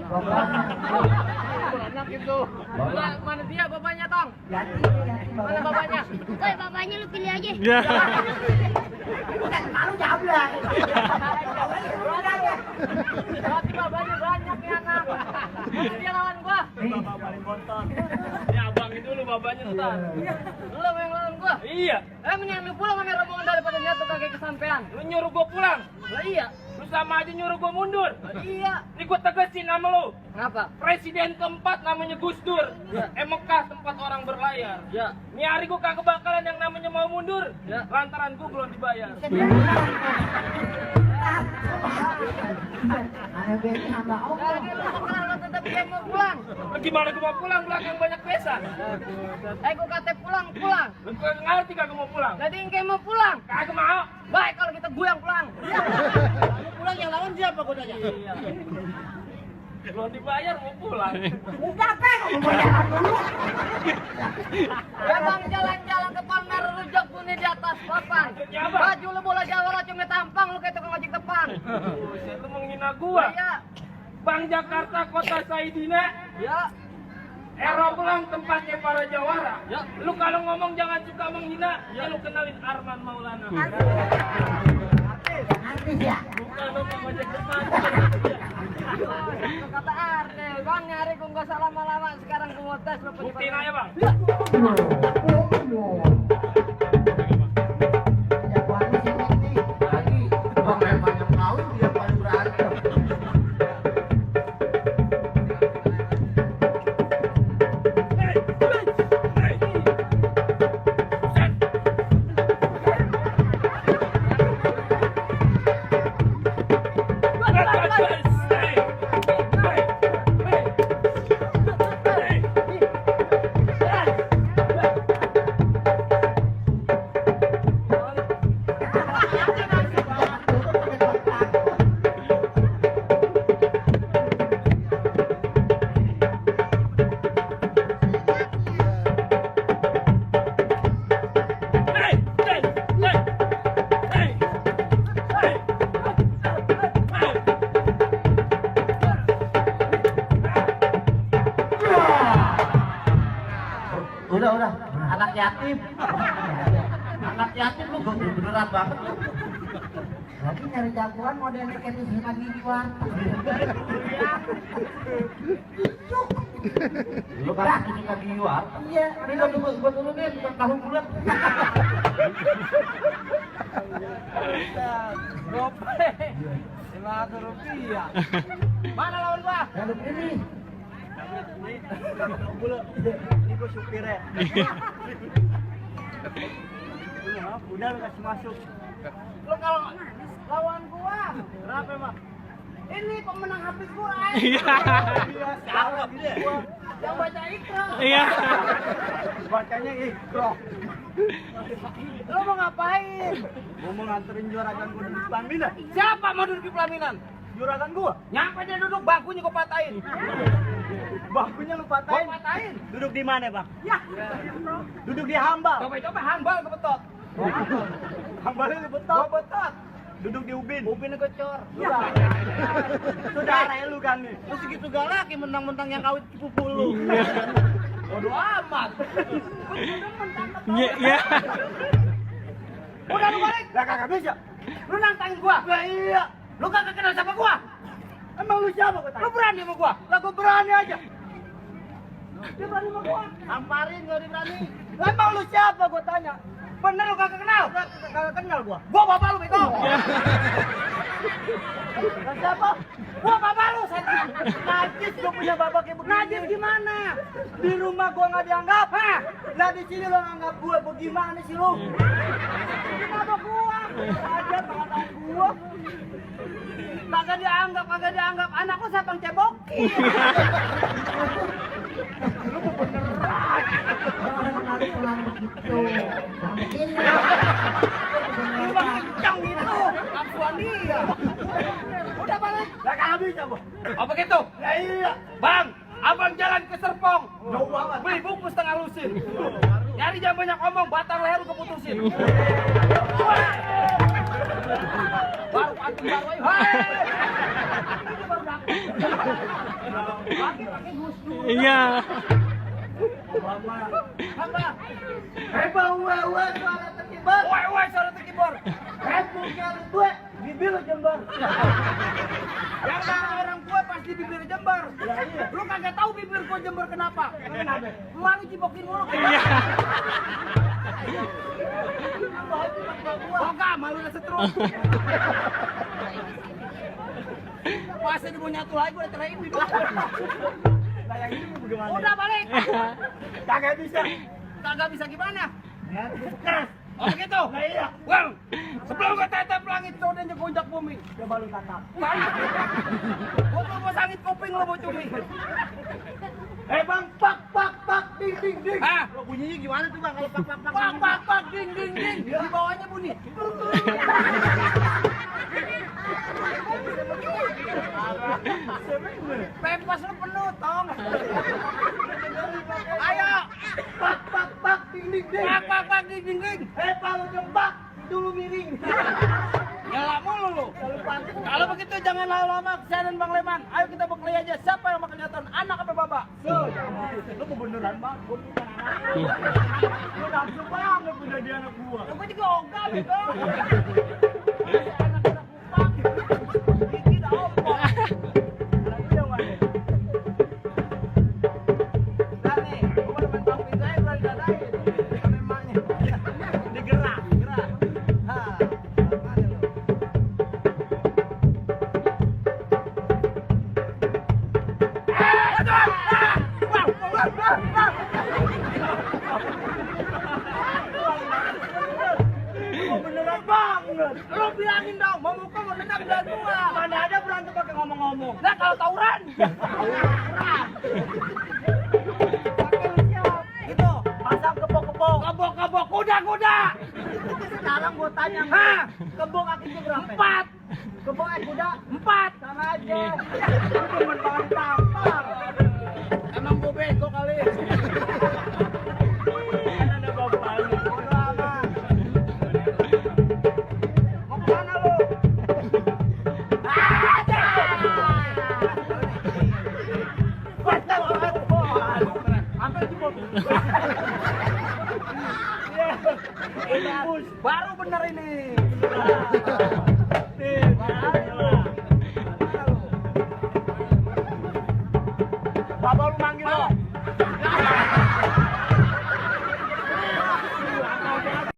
Anak itu. Mana dia bapaknya, Tong? Mana bapaknya? Woi, bapaknya lu pilih aja. Ya. Malu jawab lah. Berarti bapaknya banyak nih anak. Mana dia lawan gua? Bapak paling bontot. Ya abang itu lu bapaknya ntar. Lu yang lawan gua? Iya. Mendingan lu pulang sama rombongan daripada nyatu kagak kesampean. Lu nyuruh gua pulang. Lah iya. Lu sama aja nyuruh gua mundur. Iya. Ini gua tegesin nama lu. Kenapa? Presiden keempat namanya Gus Dur. Ya. Mekah tempat orang berlayar. Ya. Ini hari gua kagak bakalan yang namanya mau mundur. Ya. Lantaran gua belum dibayar. Jadi lu sekarang lu tetap dia mau pulang. Gimana gua mau pulang belakang banyak besan? Gua kata pulang. Lu kagak ngerti kagak mau pulang? Jadi engke mau pulang. Kagak mau. Baik kalau kita gue yang pulang. Lu pulang yang lawan siapa gua tanya? Iya. Belum dibayar mau pulang. Udah pe, kamu bayar dulu. Emang jalan-jalan ke Palmer rujak bunyi di atas papan. Maksudnya apa? Baju lu bola Jawa cuma tampang lu kayak tukang ojek depan. Buset, lu menghina gua. Iya. Bang Jakarta Kota Saidina. Ya. Era pulang tempatnya para jawara. Ya. Lu kalau ngomong jangan suka menghina. Ya lu kenalin Arman Maulana. Artis ya. Bukan lu Bang ojek depan. Kata Arte, Bang nyari gua nggak salah lama-lama sekarang gua mau tes lu punya Buktiin aja Bang. Udah, anak yatim. Anak yatim lu beneran banget lu. Lagi nyari jagoan modelnya kayak di lagi di warteg. Lu kan ini lagi luar. Iya. Ini gua turunin bukan tahu bulat. Gope. 500 rupiah. Mana lawan gua? Lalu ini. Ini gua supirnya. Udah lu kasih masuk. Lu kalau lawan gua, Berapa emang? ini pemenang Hafiz Quran. Iya. Siapa dia? Yang baca Iqra. Iya. Bacanya Iqra. Lu mau ngapain? Gua mau nganterin juragan gua duduk pelaminan. Siapa mau duduk di pelaminan? Juragan gua. Nyampe dia duduk bangkunya gua patahin. Bangkunya lu Gua patahin. patahin. Duduk di mana, Bang? Ya. Duduk di hambal. Coba hambal ke betot. Hambalnya lu betot. Gua betot. Duduk di ubin. Ubin gocor. Saudara lu kan nih. Lu segitu galak mentang-mentang yang kawin sepupu lu. Bodoh amat. Iya, iya. Udah lu balik. Lah kagak bisa. Lu nantangin gua. Lah iya. Lu kagak kenal sama gua. Emang lu siapa gua tanya? Lu berani sama gua? Lah gua berani aja. Dia berani sama gua. Tamparin gua berani. Lah emang lu siapa gua tanya? Bener lu kagak kenal? Kagak kenal gua. Gua bapak lu bego. Lah siapa? Gua bapak lu, Najis gua punya bapak kayak begini. Najis gimana? Di rumah gua nggak dianggap. Hah? Lah di sini lo nganggap gua bagaimana sih lu? Kenapa gua? Aja tangan gua. Kagak dianggap. Anak lu siapa yang cebokin? Lu beneran. Jangan begitu. Mungkin. Lu bang kencang gitu. Akuan dia. Udah balik. Lah kagak bisa gua. Apa gitu? Ya iya. Bang, abang jalan ke Serpong. Jauh banget. Beli bungkus setengah lusin. Nyari jangan banyak ngomong, batang leher lu keputusin. Baru antum baru ayo. Hei! Ini baru dapet. Iya. Apa? Bawa suara terkibar. Woi, suara terkibor. Bukan gue, bibir jembar. Yang kata orang tua pasti bibir jember. Lu kagak tahu bibir gua jember kenapa? Kenapa? Malu cipokin mulu. Iya. Boga, malu udah setrum. Pas dia mau nyatu lagi gua udah cerain bibir. Kayak ini bagaimana? Udah balik. Kagak bisa. Kagak bisa gimana? Keras. Oh gitu? Nah iya. Well, sebelum gua tatap langit kau dan gonjak bumi. Coba lu tatap. Gua tuh mau sangit kuping lo mau cumi. Bang, pak, ding, ding, ding. Ah, Lo bunyinya gimana tuh bang kalau pak? pak, ding, ding, ding. Di bawahnya bunyi. Pempas lu penuh, tong. Ayo. Pak, ding, ding, ding. Pak, ding, ding, ding. Kalau jembak dulu miring. Nyala mulu lu. Kalau begitu jangan lama-lama kesianan Bang Leman. Ayo kita bekeli aja. Siapa yang makan kelihatan anak apa babak? Lu kebeneran bang, gua bukan anak. Lu nafsu banget punya dia anak gua. Lu juga ogah bego. Anak-anak kupang. Gigi dah opong. Anak dia mana? Nah nih, gua mau main bang pizza ya berani dadain. Sama emaknya. Digerak. Ha. Mana lu? Oh, beneran banget. Lu bilangin dong, mau muka mau nendang dan gua. Mana ada berantem pakai ngomong-ngomong. Nah kalau tawuran. Gitu. Pasang kebok-kebok. Kebok, kuda. Sekarang gua tanya, Hah? kebok kakinya berapa? 4. Kebok kuda 4. sama aja. Lu demen banget tampar. Emang gua bego kali. Kan ada bapaknya. Bodo amat. Mau kemana lu? Hampir jebol. Baru bener ini.